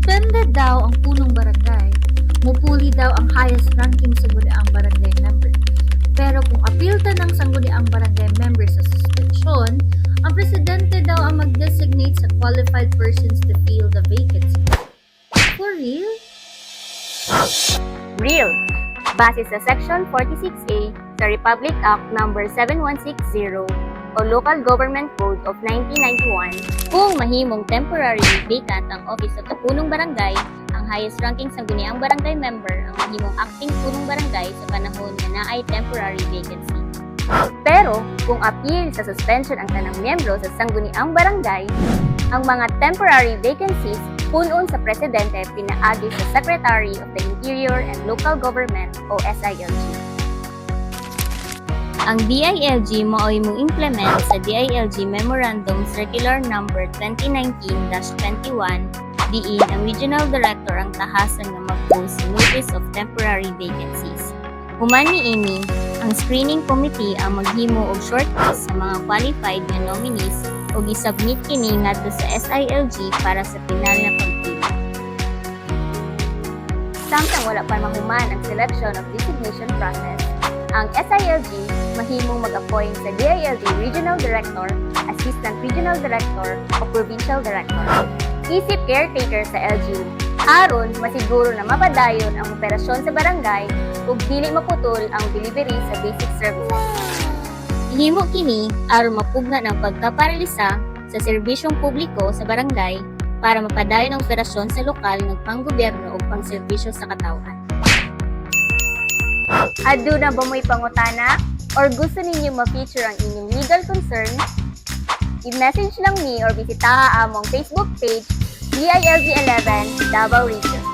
Suspended daw ang punong barangay, mupuli daw ang highest ranking sangguniang barangay member. Pero kung apil tanang sangguniang barangay member sa suspension, ang presidente daw ang mag-designate sa qualified persons to fill the vacancy. For real? Real. Base sa Section 46A sa Republic Act No. 7160 o Local Government Code of 1991, kung mahimong temporary vacant ang office of the punong barangay, ang highest ranking sangguniang barangay member ang mahimong acting punong barangay sa panahon nga naay temporary vacancy. Pero kung appeal sa suspension ang tanang miyembro sa sangguniang barangay, ang mga temporary vacancies punon sa presidente pinaagi sa Secretary of the Interior and Local Government o SILG. Ang DILG mao'y mo-implement sa DILG Memorandum Circular Number 2019-21 diin ang Regional Director ang tahasan nga mag-post sa Notice of Temporary Vacancies. Human niini, ang screening committee ang maghimo og shortlist sa mga qualified nga nominees ug isubmit kini ngadto sa SILG para sa pinal na pagpili. Samtang wala pa mahuman ang selection of designation process, ang SILG mahimong mag-appoint sa DILG Regional Director, Assistant Regional Director o Provincial Director isip caretaker sa LGU aron masiguro na mapadayon ang operasyon sa barangay ug dili maputol ang delivery sa basic services. Himo kini aron mapugnan ang pagkaparalisa sa serbisyong publiko sa barangay para mapadayon ang operasyon sa lokal ng panggobyerno ug pangserbisyo sa katawhan. Aduna ba mo'y pangutana? Or gusto ninyo ma-feature ang inyong legal concern? I-message lang mi or bisitaha among Facebook page, DILG 11 Davao Region.